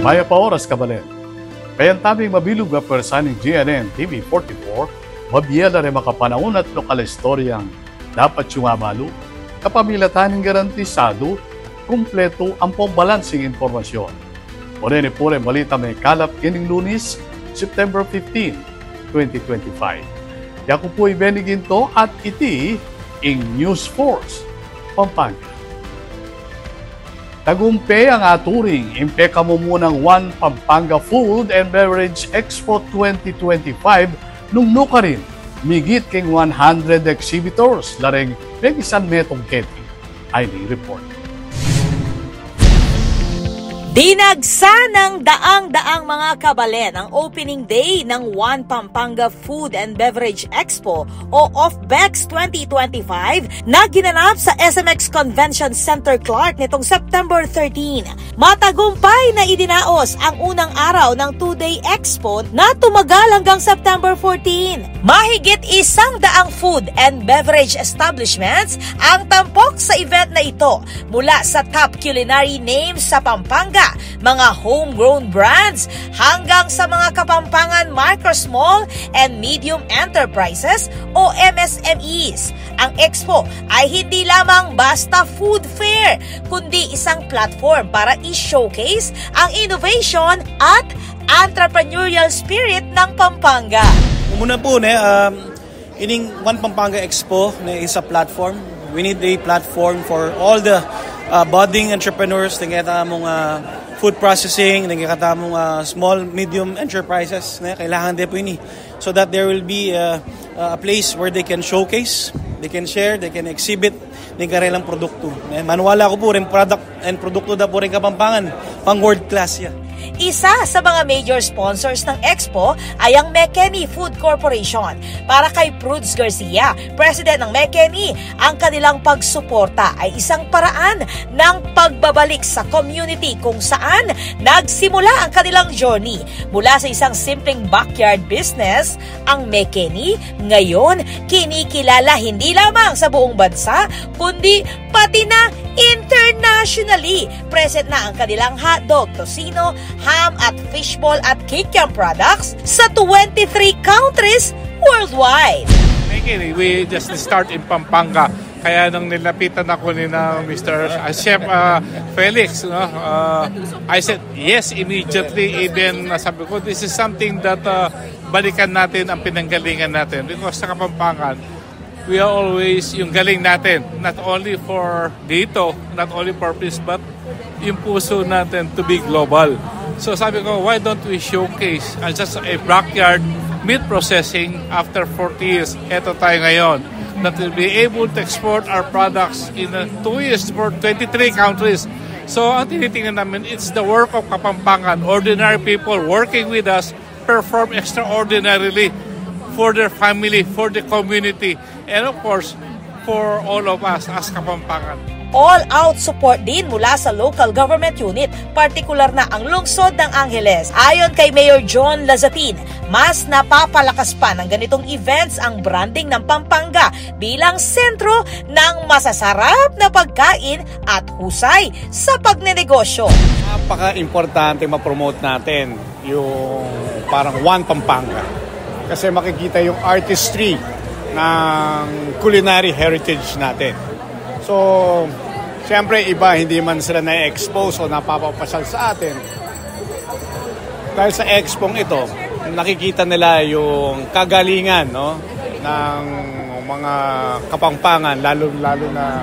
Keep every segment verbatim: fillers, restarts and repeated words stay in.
Mayap a oras, kabalen. Kayabe taming mabilug a pwersa ning G N N T V forty-four, mabie la reng makapanaun at lokal a istoryang dapat yung abalu. Kapamilatan ning garantisadu, kumpletu ampong balansing impormasyon. O reni pu reng balitang mekalap kening Lunes, September fifteen, twenty twenty-five. Yaku pu i Benny Ginto at iti ing News Force Pampanga. Tagumpe ang aturing ing pekamumunang One Pampanga Food and Beverage Expo twenty twenty-five nung nukarin migit king one hundred exhibitors la reng mekisan metung keti. Ay, ni report. Dinagsa ng daang-daang mga kabalen ang opening day ng One Pampanga Food and Beverage Expo o OFBEX twenty twenty-five na ginanap sa S M X Convention Center Clark nitong September thirteen. Matagumpay na idinaos ang unang araw ng two-day expo na tumagal hanggang September fourteen. Mahigit isang daang food and beverage establishments ang tampok sa event na ito, mula sa top culinary names sa Pampanga, mga homegrown brands, hanggang sa mga Kapampangan micro, small, and medium enterprises o M S M Es. Ang expo ay hindi lamang basta food fair, kundi isang platform para i-showcase ang innovation at entrepreneurial spirit ng Pampanga. Umuna pu, ne, um, ining One Pampanga Expo, ne, is a platform. We need a platform for all the, uh, budding entrepreneurs, deng kekatamung, uh, food processing, deng kekatamung, uh, small, medium enterprises, ne, kailangan de pu ini. So that there will be, uh, uh, a place where they can showcase, they can share, they can exhibit deng karelang produktu. Eh, maniwala ku pu, reng product and produktu da pu reng Kapampangan, pang world class ya. Isa sa mga major sponsors ng Expo ay ang McKinney Food Corporation. Para kay Prudes Garcia, president ng McKinney, ang kanilang pagsuporta ay isang paraan ng pagbabalik sa community kung saan nagsimula ang kanilang journey. Mula sa isang simpleng backyard business, ang McKinney ngayon kinikilala hindi lamang sa buong bansa, kundi pati na internationally. Present na ang kanilang hotdog, tocino, ham at fishball at kikiam products sa twenty-three countries worldwide. Thank you. We just start in Pampanga. Kaya nung nilapitan ako ni na Mister, uh, Chef, uh, Felix, no? Uh, I said yes immediately. Even, uh, sabi ko, this is something that, uh, balikan natin ang pinanggalingan natin. Because sa Kapampangan, we are always yung galing natin. Not only for dito, not only for peace, but yung puso natin to be global. So sabi ko, why don't we showcase, uh, just a backyard meat processing after forty years? Eto tayo ngayon, that will be able to export our products in, uh, two years for twenty-three countries. So ang tinitingnan namin, it's the work of Kapampangan, ordinary people working with us, perform extraordinarily for their family, for the community, and of course, for all of us as Kapampangan. All-out support din mula sa local government unit, partikular na ang lungsod ng Angeles. Ayon kay Mayor John Lazatin, mas napapalakas pa ng ganitong events ang branding ng Pampanga bilang sentro ng masasarap na pagkain at husay sa pagnenegosyo. Napaka-importante ma-promote natin yung parang One Pampanga. Kasi makikita yung artistry ng culinary heritage natin. So, siyempre, iba hindi man sila na-expose o napapapasyal sa atin. Dahil sa expong ito, nakikita nila yung kagalingan, no, ng mga Kapampangan, lalo, lalo na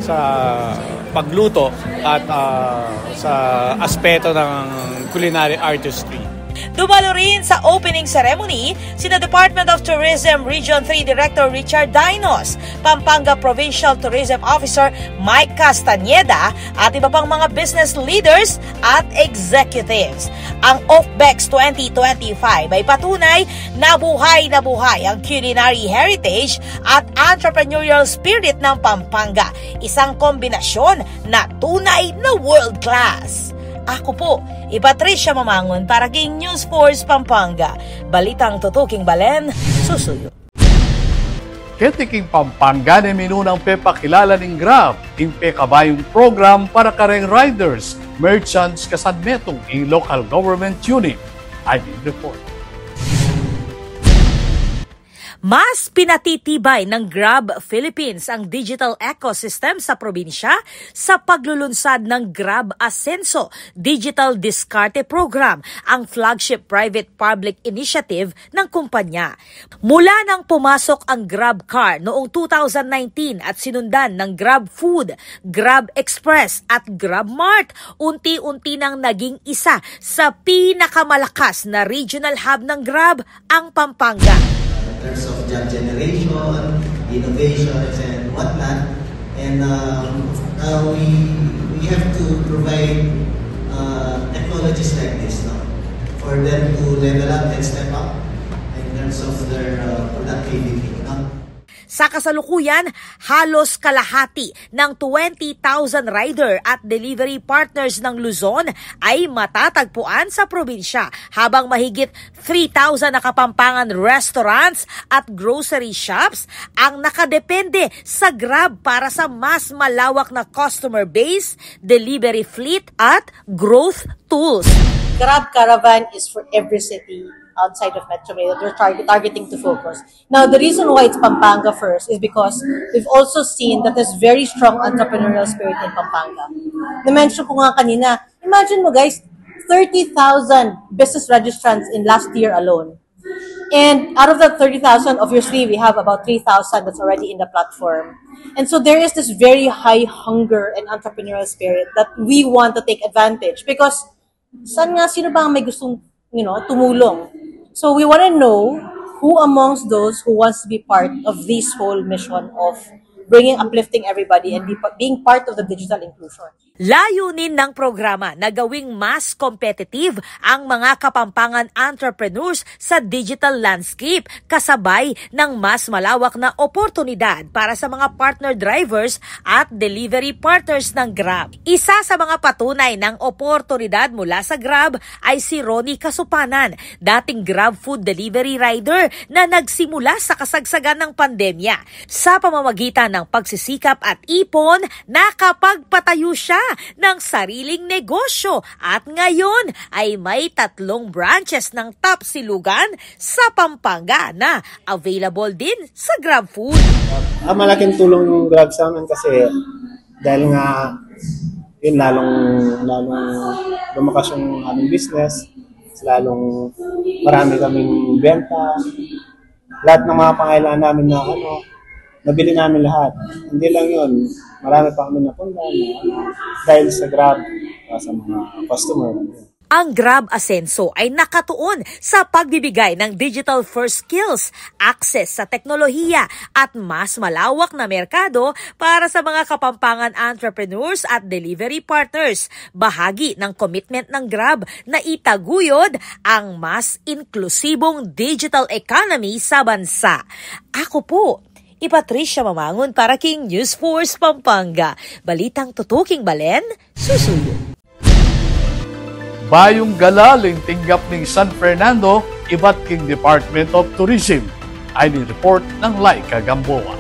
sa pagluto at, ah, sa aspeto ng culinary artistry. Dumalo rin sa opening ceremony sina Department of Tourism Region three Director Richard Dinos, Pampanga Provincial Tourism Officer Mike Castañeda, at iba pang mga business leaders at executives. Ang OFBEX twenty twenty-five ay patunay na buhay na buhay ang culinary heritage at entrepreneurial spirit ng Pampanga, isang kombinasyon na tunay na world class. Ako po, i Patricia Mamangon para king News Force Pampanga. Balitang tutuking balen, susuyo. Keti king Pampanga ne minunang pepakilala ning Grab, ing pekabayung program para kareng riders, merchants, kasan metung ing local government unit. Ay, report. Mas pinatitibay ng Grab Philippines ang digital ecosystem sa probinsya sa paglulunsad ng Grab Asenso Digital Diskarte Program, ang flagship private-public initiative ng kumpanya. Mula nang pumasok ang Grab Car noong two thousand nineteen at sinundan ng Grab Food, Grab Express at Grab Mart, unti-unti nang naging isa sa pinakamalakas na regional hub ng Grab ang Pampanga. In terms of job generation, innovations, and whatnot. And um, uh, we, we have to provide uh, technologies like this, no? For them to level up and step up in terms of their uh, productivity. No? Sa kasalukuyan, halos kalahati ng twenty thousand rider at delivery partners ng Luzon ay matatagpuan sa probinsya, habang mahigit three thousand na Kapampangan restaurants at grocery shops ang nakadepende sa Grab para sa mas malawak na customer base, delivery fleet at growth tools. Grab Caravan is for every city outside of Metro Manila that we're target, targeting to focus. Now, the reason why it's Pampanga first is because we've also seen that there's very strong entrepreneurial spirit in Pampanga. Na-mention ko nga kanina, imagine mo guys, thirty thousand business registrants in last year alone. And out of that thirty thousand, obviously, we have about three thousand that's already in the platform. And so there is this very high hunger and entrepreneurial spirit that we want to take advantage because san nga, sino ba ang may gustong, you know, tumulong? So we want to know who amongst those who wants to be part of this whole mission of bringing, uplifting everybody and be, being part of the digital inclusion. Layunin ng programa na gawing mas competitive ang mga Kapampangan entrepreneurs sa digital landscape, kasabay ng mas malawak na oportunidad para sa mga partner drivers at delivery partners ng Grab. Isa sa mga patunay ng oportunidad mula sa Grab ay si Ronnie Kasupanan, dating Grab food delivery rider na nagsimula sa kasagsagan ng pandemya. Sa pamamagitan ng pagsisikap at ipon, nakapagpatayo siya ng sariling negosyo at ngayon ay may tatlong branches ng Tapsilugan sa Pampanga na available din sa GrabFood. Ah, malaking tulong ng Grab sa amin kasi dahil nga yun, lalong, lalong lumakas yung aming business, lalong marami kaming benta. Lahat ng mga pangailangan namin na ano, nabili namin lahat. Hindi lang yun, marami pa kami napunta na, ano, dahil sa Grab, ah, sa mga customer. Ang Grab Asenso ay nakatuon sa pagbibigay ng digital first skills, access sa teknolohiya, at mas malawak na merkado para sa mga Kapampangan entrepreneurs at delivery partners. Bahagi ng commitment ng Grab na itaguyod ang mas inklusibong digital economy sa bansa. Ako po, i Patricia Mamangun para king News Force Pampanga. Balitang tutuking balen, susuyu. Bayung galal ing tinggap ning San Fernando ibat king Department of Tourism. Ay ni report ng Laika Gamboa.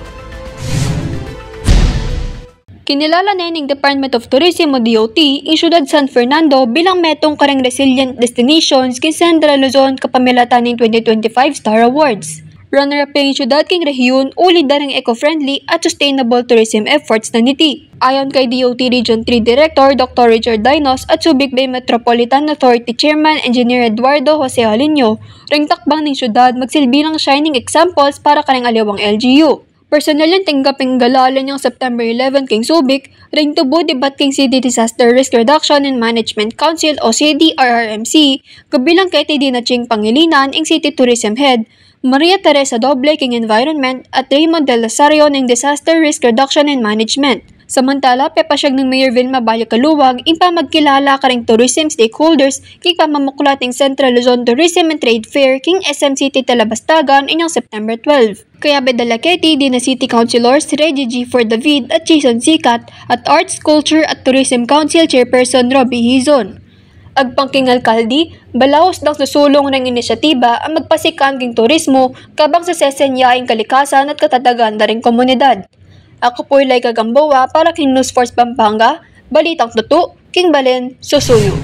Kinilala ne ning Department of Tourism o D O T ing syudad San Fernando bilang metung kareng resilient destinations king Central Luzon kapamilatan ning twenty twenty-five Star Awards. Runner-up ing syudad king rehiyun uli da ring eco-friendly at sustainable tourism efforts na niti. Ayon kay D O T Region three Director Doctor Richard Dainos at Subic Bay Metropolitan Authority Chairman Engineer Eduardo Jose Alinio, ring takbang ning syudad magsilbi lang shining examples para kareng aliwang L G U. Personal yang tinggap ing galal inyang September eleven king Subic, ring tubud ibat king City Disaster Risk Reduction and Management Council o C D R R M C, kabilang keti dina Ching Pangilinan ing City Tourism Head, Maria Teresa Doble king Environment at Raymond Del Rosario ning Disaster Risk Reduction and Management. Samantala, pepasyag nang Mayor Vilma Bayo Caluag ing pamagkilala kareng tourism stakeholders king pamamuklat ning Central Luzon Tourism and Trade Fair king S M City Talabastagan inyang September twelve. Kayabe da la keti dina City Councilors Reggie G. Fordavid at Jason Sicat at Arts, Culture at Tourism Council Chairperson Robbie Hizon. Agpang king alkaldi, balaus dang susulung reng inisyatiba a magpasikan king turismo kabang sesenya ing kalikasan at katatagan da ring komunidad. Aku pu'y Laika Gamboa para king News Force Pampanga, balitang tutu, king balen, susuyu.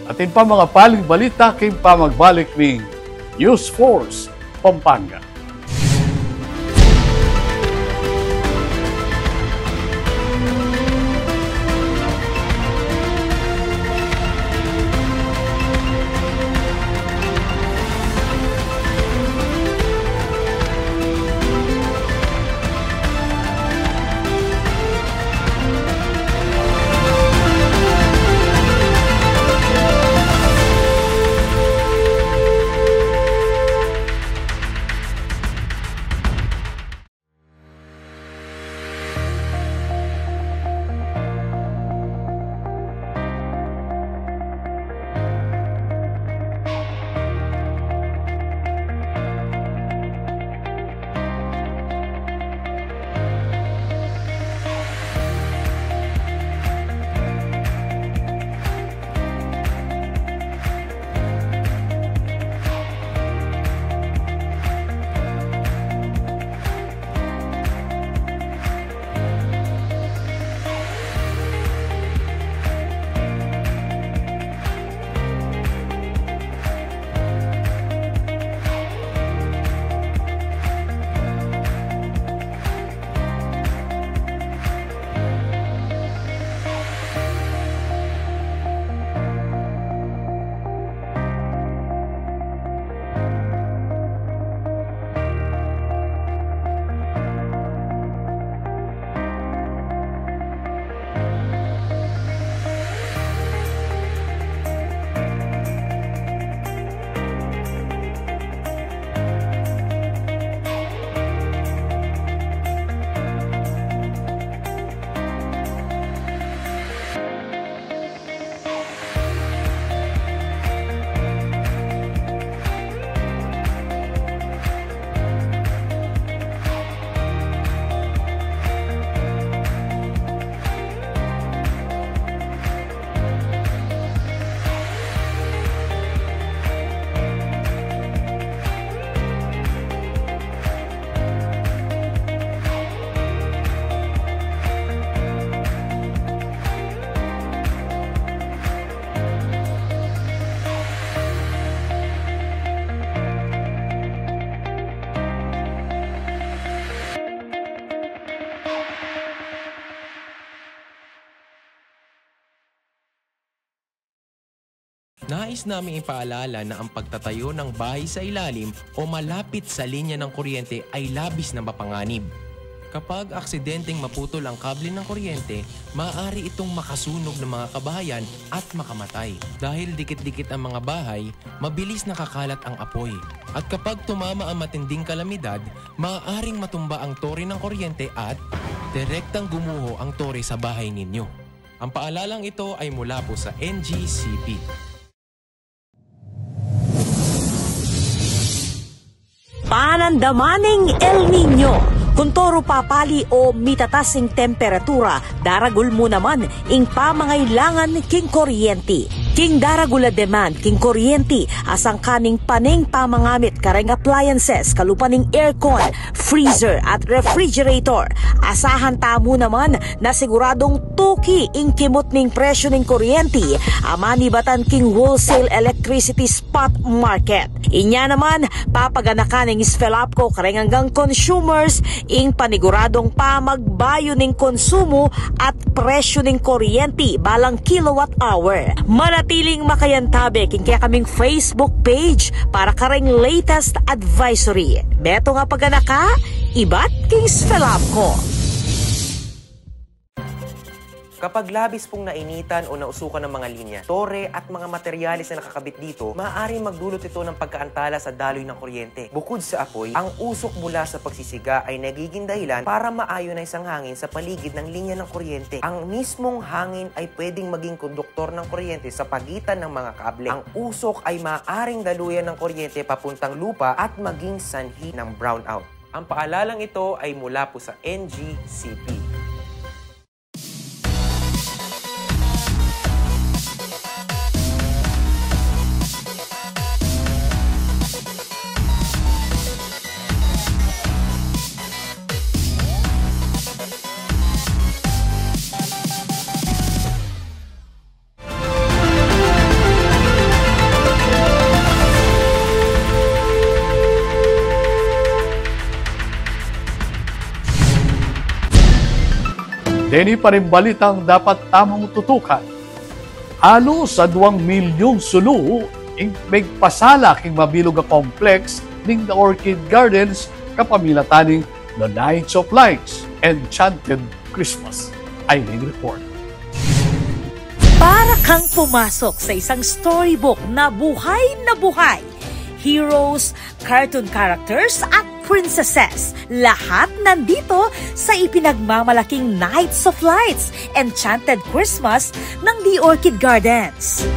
Atin pa mga paling balita king pamagbalik ning News Force Pampanga. Nais naming ipaalala na ang pagtatayo ng bahay sa ilalim o malapit sa linya ng kuryente ay labis na mapanganib. Kapag aksidenteng maputol ang kable ng kuryente, maaari itong makasunog ng mga kabahayan at makamatay. Dahil dikit-dikit ang mga bahay, mabilis nakakalat ang apoy. At kapag tumama ang matinding kalamidad, maaaring matumba ang tore ng kuryente at direktang gumuho ang tore sa bahay ninyo. Ang paalalang ito ay mula po sa N G C P. Panandaman ning El Niño. Kon toru papali o mitatas ing temperatura, daragul mu naman ing pamangailangan king kuryenti. King daragul a demand king kuryenti, asangkan ning pane ing pamangamit kareng appliances, kalupa ning aircon, freezer at refrigerator. Asahan tamu naman na siguradung tuki ing kimut ning presyu ning kuryenti a manibatan king wholesale electricity spot market. Inya naman, papaganakan ning SFELAPCO kareng anggang consumers ing paniguradung pamagbayu ning konsumu at presyu ning kuryenti balang kilowatt hour. Manatiling makayantabe king kekaming Facebook page para kareng latest advisory. Metung a paganaka, ibat king SFELAPCO. Kapag labis pong nainitan o nausukan ang mga linya, tore at mga materyales na nakakabit dito, maaaring magdulot ito ng pagkaantala sa daloy ng kuryente. Bukod sa apoy, ang usok mula sa pagsisiga ay nagiging dahilan para maayon na isang hangin sa paligid ng linya ng kuryente. Ang mismong hangin ay pwedeng maging konduktor ng kuryente sa pagitan ng mga kable. Ang usok ay maaaring daluyan ng kuryente papuntang lupa at maging sanhi ng brownout. Ang paalalang ito ay mula po sa N G C P. Ini pa ring balitang dapat tamung tutukan. Halus aduang milyung sulu ing megpasala king mabilug a complex ning The Orchid Gardens kapamilatan ning The Nights of Lights, Enchanted Christmas. Ay ning report. Para kang pumasok sa isang storybook na buhay na buhay. Heroes, cartoon characters, at princesses. Lahat nandito sa ipinagmamalaking Nights of Lights, Enchanted Christmas ng The Orchid Gardens.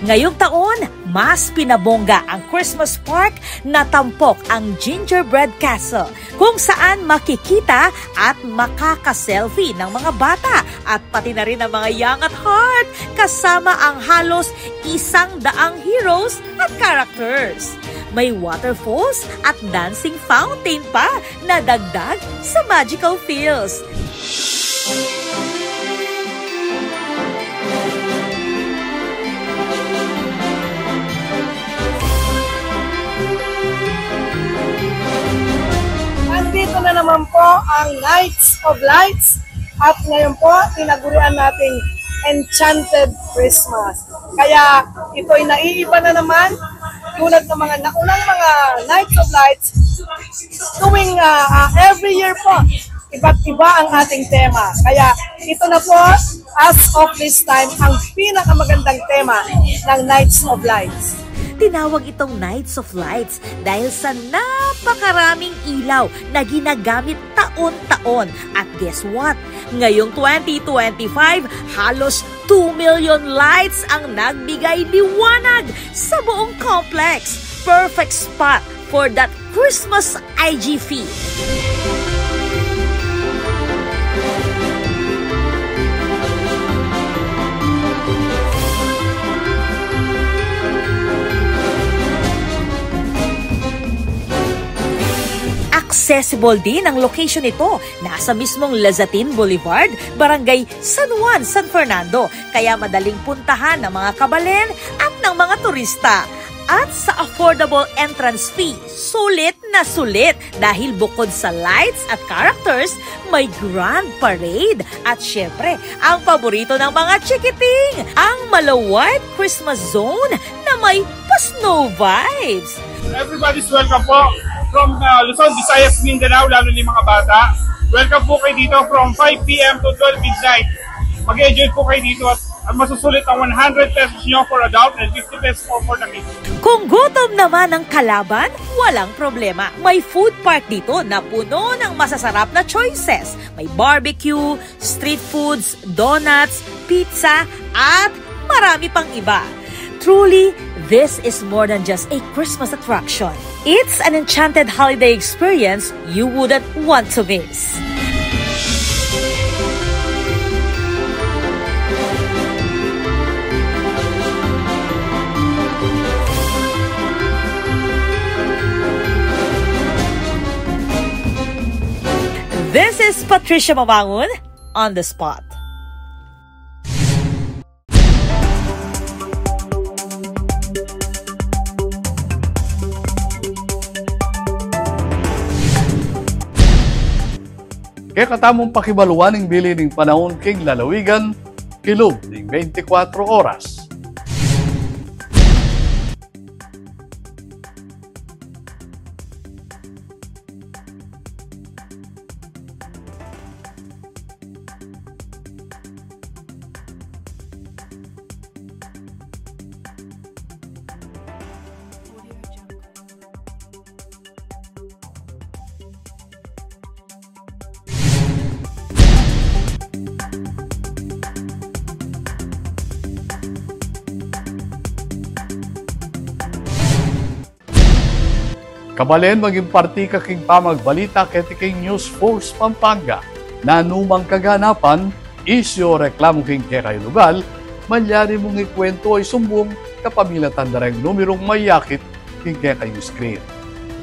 Ngayong taon, mas pinabongga ang Christmas Park na tampok ang Gingerbread Castle, kung saan makikita at makaka-selfie ng mga bata at pati na rin ang mga young at heart, kasama ang halos isang daang heroes at characters. May waterfalls at dancing fountain pa na dagdag sa magical feels. Nandito na naman po ang Nights of Lights at ngayon po, tinagurian nating Enchanted Christmas. Kaya ito'y naiiba na naman tulad ng mga naunang mga Nights of Lights tuwing ah, ah, every year po. Iba't iba ang ating tema. Kaya ito na po, as of this time, ang pinakamagandang tema ng Nights of Lights. Tinawag itong Nights of Lights dahil sa napakaraming ilaw na ginagamit taon-taon. At guess what? Ngayong twenty twenty-five, halos two million lights ang nagbigay liwanag sa buong complex. Perfect spot for that Christmas I G feel. Accessible din ang location nito. Nasa mismong Lazatin Boulevard, Barangay San Juan, San Fernando, kaya madaling puntahan ng mga kabalen at ng mga turista. At sa affordable entrance fee, sulit na sulit dahil bukod sa lights at characters, may grand parade at syempre, ang paborito ng mga chikiting, ang Malawait Christmas Zone na may pa-snow vibes. Everybody's welcome po from uh, Luzon, Visayas, Mindanao, lalo na yung mga bata. Welcome po kayo dito from five p m to twelve midnight. Mag-enjoy po kayo dito at, at masusulit ang one hundred pesos nyo for adult and fifty pesos po for the kids. Kung gutom naman ang kalaban, walang problema. May food park dito na puno ng masasarap na choices. May barbecue, street foods, donuts, pizza, at marami pang iba. Truly, this is more than just a Christmas attraction. It's an enchanted holiday experience you wouldn't want to miss. This is Patricia Mamangun on the spot. Kekatamung pakibaluan ing bili ning panaun king lalawigan, kilub ning beintikwatro oras. Kabalen, maging parti ka king pamagbalita keti king News Force Pampanga. Nanu mang kaganapan, isyu o reklamu king kekayung lugal, malyari mung ikuwentu o isumbung kapamilatan da reng numerung mayakit king kekayung screen.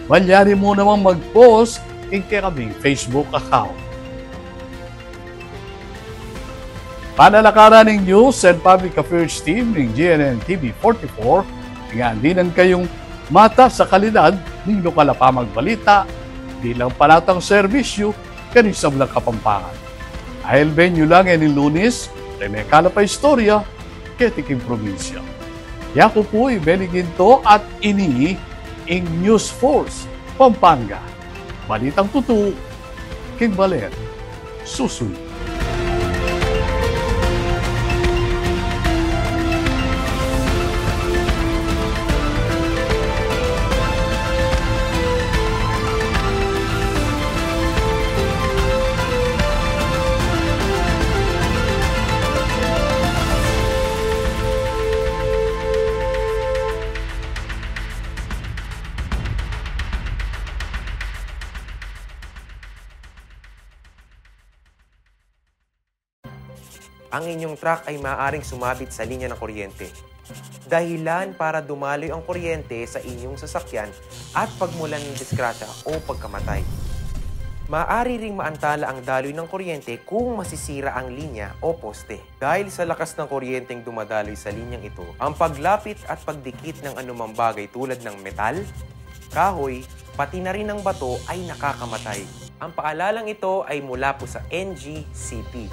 Malyari mu namang mag-post king kekaming Facebook account. Panalakaran ning News and Public Affairs Team ning G N N T V forty-four, ngan dinan kayung mata sa kalidad ning lokal a pamagbalita, bilang panatang serbisyu karing sablang Kapampangan. Ailben yu la ngeni Lunes, reng mekalap a istorya keti king probinsya. Yaku pu i Benny Ginto at ini ing News Force Pampanga. Balitang tutu king balen susuyu. Ang inyong truck ay maaaring sumabit sa linya ng kuryente. Dahilan para dumaloy ang kuryente sa inyong sasakyan at pagmulan ng disgrasya o pagkamatay. Maaari ring maantala ang daloy ng kuryente kung masisira ang linya o poste. Dahil sa lakas ng kuryenteng dumadaloy sa linyang ito, ang paglapit at pagdikit ng anumang bagay tulad ng metal, kahoy, pati na rin ang bato ay nakakamatay. Ang paalalang ito ay mula po sa N G C P.